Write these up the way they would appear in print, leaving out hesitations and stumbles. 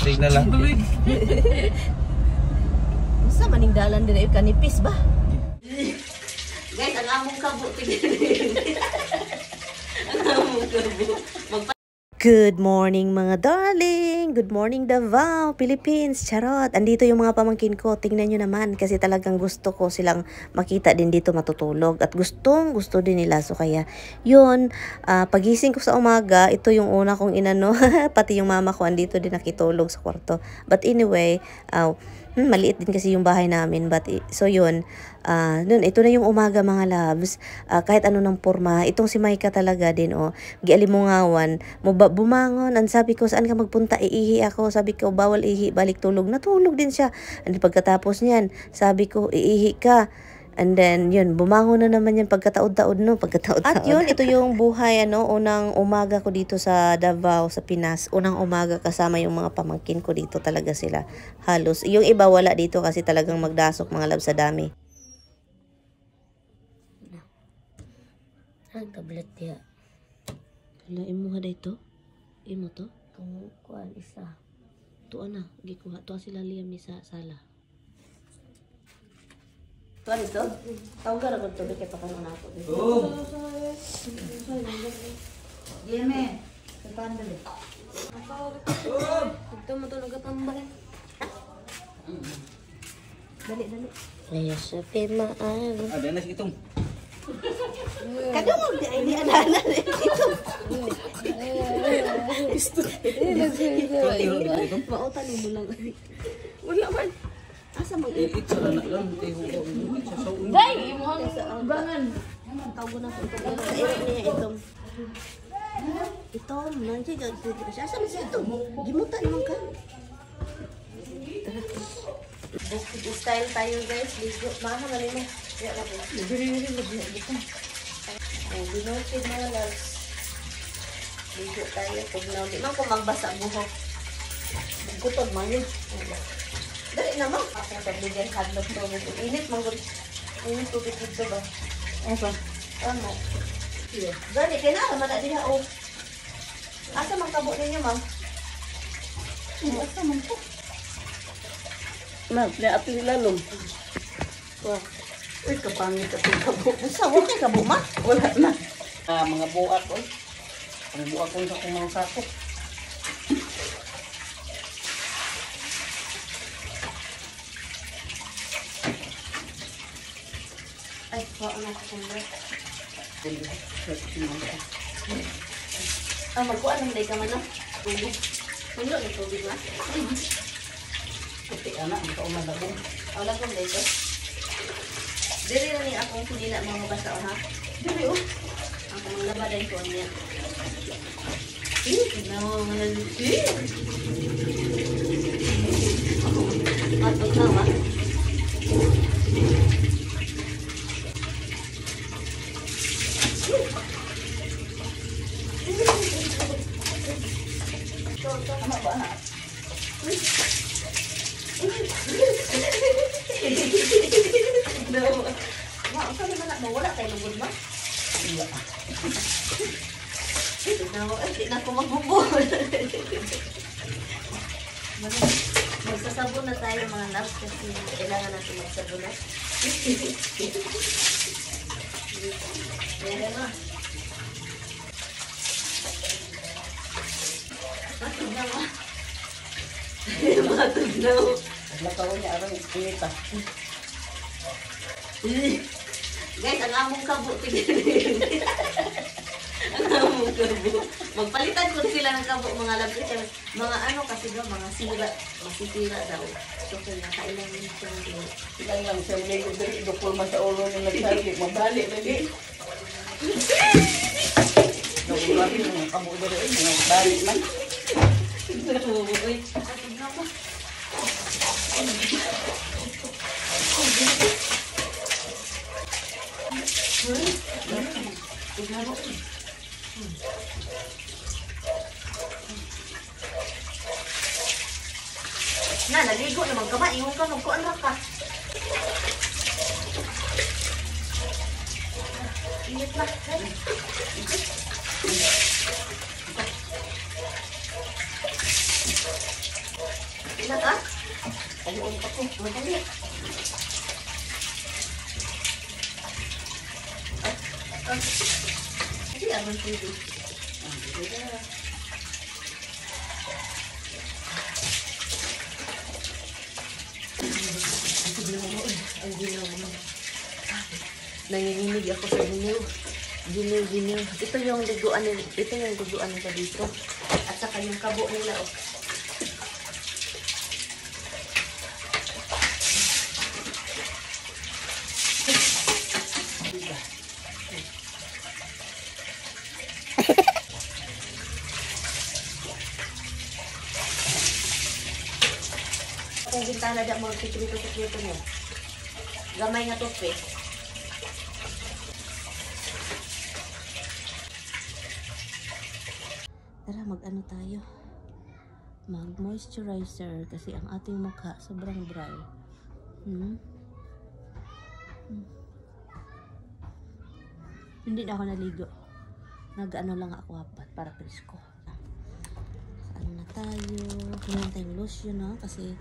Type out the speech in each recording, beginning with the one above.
Plastic na lang. Masa maning dalan din ay kanipis ba? Guys, ang among kabo tigil. Ang among kabo. Good morning mga darling! Good morning Davao, Philippines! Charot! Andito yung mga pamangkin ko. Tingnan nyo naman kasi talagang gusto ko silang makita din dito matutulog. At gusto din nila. So kaya yun, pagising ko sa umaga, ito yung una kong inano. Pati yung mama ko andito din nakitulog sa kwarto. But anyway, maliit din kasi yung bahay namin. But so yun, ito na yung umaga mga loves. Kahit ano ng porma, itong si Maika talaga din, gialimungawan, bumangon, ang sabi ko, saan ka magpunta, iihi ako, sabi ko, bawal ihi, balik tulog, natulog din siya, and pagkatapos niyan, sabi ko, iihi ka, and then, yun, bumangon na naman yan pagkataod-taod, no? Pagkataod-taod. At yun, ito yung buhay, unang umaga ko dito sa Davao, sa Pinas. Unang umaga kasama yung mga pamangkin ko dito talaga sila. Halos. Yung iba wala dito kasi talagang magdasok mga lab sa dami. Ang tablet ya. Hala, imo nga dito? Imo to? Kung kuan isa. Tuwa na, gikuha. Tuwa sila Liam ni sa sala. Tuan ito? Tawag ka na kung tubig kaya pakano na ako. Oo! Yeme! Kapan dali. Ito mo ito nagatambal. Dali. Ayos sa pimaan. Ada na si itong. Kadang mo di ana ito. Mautan mo lang. Wala man. Asa mag Ito na lang. Day, mo bangan. Tawag na ko ito. Iro niya itong. Ito, nanti gagawin ko siya. Asa man siya ito? Gimutan naman ka. Bukid style tayo guys. Ligo. Maha na rin mo. Kaya na po. Binukid mga loves. Ligo tayo. Pugnaw. Di man kung magbasa buhok. Bugkutod man yun. Dali naman. Ako pagbigyan hadlok to. Init manggod. Init tubig dito ba? Asa? Ano? Dali, kaya na naman na diha o. Asa mang kabo ninyo ma'am? Asa mang po? Ma'am, na ato ilalong. Wow. Uy, kapangit at yung kabo. Asa, huwag kay kabo ma? Wala na. Mga buak ko. Ang buak ko sa kumang sako. Ay, wala na ako kumbre. Magkuha ng day ka man na. Tubig. Puno ng tubig na. Kasi anak, ang kauman na ko. Wala kong day ko. Dili na niya akong pinila mga basa ha. Dili o. Ang mga labaday ko niya. No, matog na ba? Anak ba anak? Ma, saan naman na mawala tayo lugod ba? Iya. Hindi na ako magbubol. Magsasabon na tayo mga loves kasi kailangan natin magsabon na. Ayan na. Matog na ma. Matog na ma. Nagkaroon niya arang inita. Guys, ang among kabo tigil. Ang among kabo. Magpalitan ko sila ng kabo mga labs. Mga ano kasi daw, mga sira. Masisira daw. So kaya kailangan nito ng Ilang lang siya muli ko dali. Dukul man sa ulo na nagsabi. Mabalik lagi. Nagulari ng kabo dali. Mabalik man. Uy, matog na ma. Na, naligo naman ka ba? Iyon ka, magkuan na ka. Init na. Madali. Hindi naman pwede. Ang ginaw mo. Nanginginig ako sa ginaw. Ginaw. Ito yung duguan nila dito. At saka yung kabo nila. Oh. Kung bintana da mo sikreto niya. Gamay nga tope. Tara, mag-ano tayo? Mag-moisturizer kasi ang ating mukha sobrang dry. Hindi na ako naligo. Nag-ano lang ako apat para presko. Ano na tayo? Kailangan tayong lotion, no? Kasi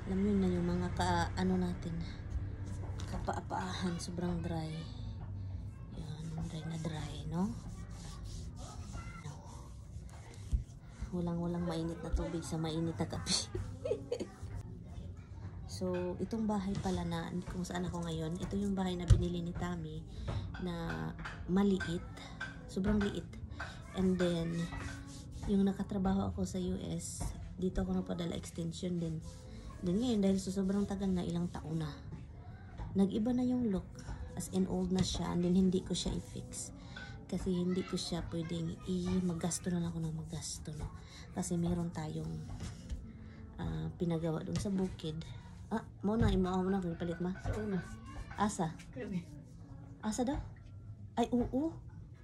alam mo na yung mga ano natin, kapaapahan, sobrang dry. Yan, dry na dry, no? Walang mainit na tubig sa mainit na kape. So, itong bahay pala na kung saan ako ngayon, ito yung bahay na binili ni Tami na maliit, sobrang liit. And then, yung nakatrabaho ako sa US, dito ako napadala extension din. Then ngayon, dahil sa sobrang tagal na, ilang taon na, nag-iba na yung look. As in, old na siya. And then, hindi ko siya i-fix. Kasi hindi ko siya pwedeng magasto na lang ako ng magasto. No? Kasi meron tayong pinagawa doon sa bukid. Mo na kung palit ma. Sa una. Asa? Kani. Asa daw? Ay, oo.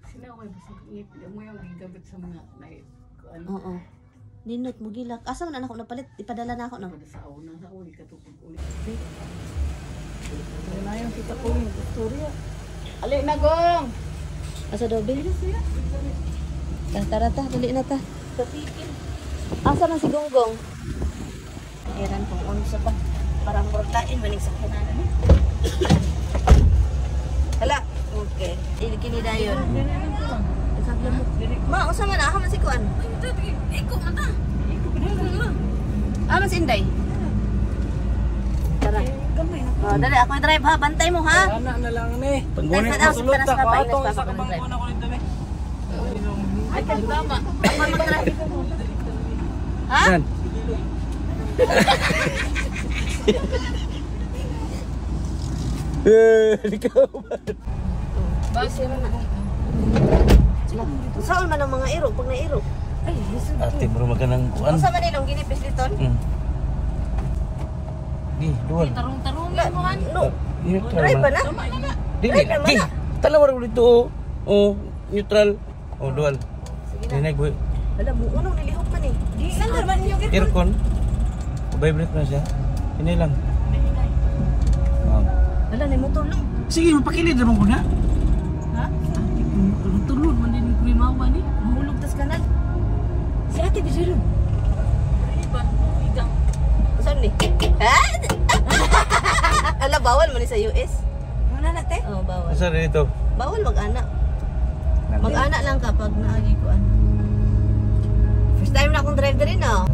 Sinaway ba sa ngipin mo yung gigabit sa mga ano? Oo. Ninot mo gilak. Asa man anak ko napalit? Ipadala na ako no. Sa una sa uli katupag uli. Wala yung kita ko yung istorya. Ali na gong. Asa daw bil? Tara dali na ta. Asa man si Gonggong? Eran kung unsa pa. Parang portain maning sa kinanan. Hala. Okay. Kini dayon. Ma, usa man aha man si kuan. Iko man ta. Man si Inday. Tara. Dali ako drive ha, bantay mo ha. Anak na lang ni. Panggunin ko sulod ta ko atong sa kabangko na ko nito ni. Ay tama. Ako mag-drive. Ha? Ikaw ba? Base na. Saan man ang mga iro pag na-iro? Ay, Jesus. Ate, bro, magkanang kuan. Sa Manilong ginipis dito? Di, duwan. Tarong-tarong mo han. No. Neutral Drive ba man. na? Dili, di. Tanaw ra dito. Oh, neutral. Oh, dual. Dinay boy. Alam mo, unong nilihok man eh. Di, saan man yung Aircon. Vibrate na siya. Hinay lang. Wala na yung motor lang. Sige, mapakilid naman ko na. Ha? Tulod man din yung krimawa ni. Mahulog tas kanan. Si ate bisiro. Iba, igang. Saan ni? Ha? Ala, bawal man ni sa US. Ano na te? Oo, bawal. Asa dito? Bawal mag-anak. Mag-anak lang kapag naagi ko ano. First time na akong drive na rin, oh.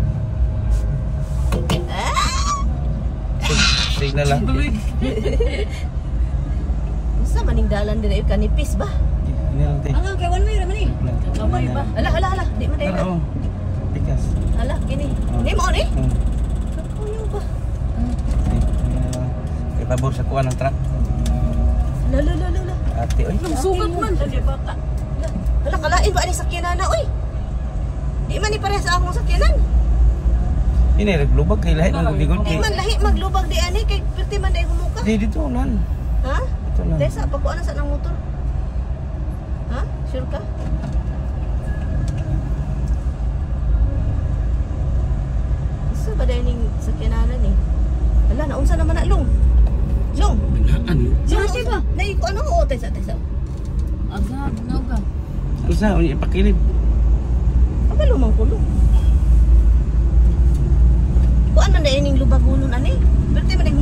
Signal lang. Basta maning dalan din ay kanipis ba? Ini lang te. Ang kay one way raman eh. Kamay ba? Ala, di man dai. Oo. Tikas. Ala, kini. Ni mo ni? Kuyo ba? Kay pabor sa kuan ng truck. La. Ate, oy. Sugat man dali bata. Ala, kalain ba ani sakyanan na oy? Di man ni pareha sa akong sakyanan. Ini naglubag kay lahi ng gud Di man lahi maglubag di ani kay perti man dai humuka. Di dito nan. Ha? Dito nan. Desa pakuan sa nang motor. Ha? Sure ka? Isa ba dahil yung sakyanan eh? Wala, naunsa naman na, Long. Long! Ano? Saan ba? Naiko ano? Oo, tesa. Agad, naga. Ano sa unya ipakilid? Aba, lumang kulong. Kuan man dahil yung lubagunon, ani? Berti man yung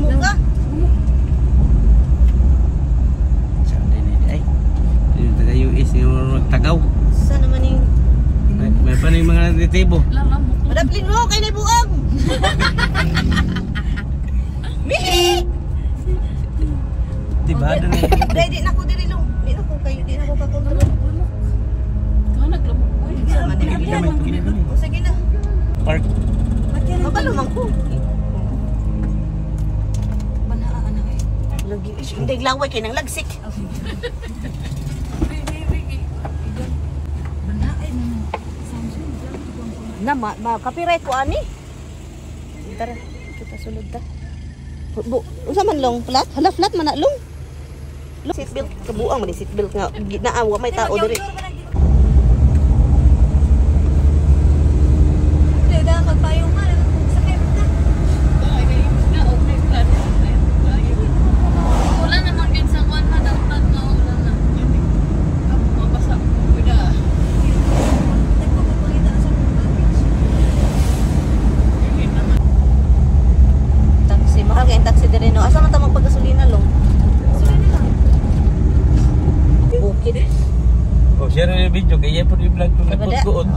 nagtitibo. Madaplin mo kay na buang. Mihi. Diba? Doon na. Ready na ko diri long. Di na ko kayo, di na ko kakontrol. Naglamok ko. Sama din gid. O sige na. Park. Mabalo man ko. Banaa na eh. Lagi hindi glaway kay nang lagsik. Na copyright ko ani. Tara, kita sulod ta. Bu, unsa man long flat? Hala flat man na long. Seat belt kabuang man seat belt nga ginaawa may tao diri. Dada magpayong man sa kemta. Wala naman din sa kwan na dapat na ulan na. Mabasa. Kuda. Taxi, mahal kayong taxi diri no. Asa man ta magpagasolina long? Gasolina lang. Bukid. Oh, share yung video kaya po yung vlog ko nagkuot.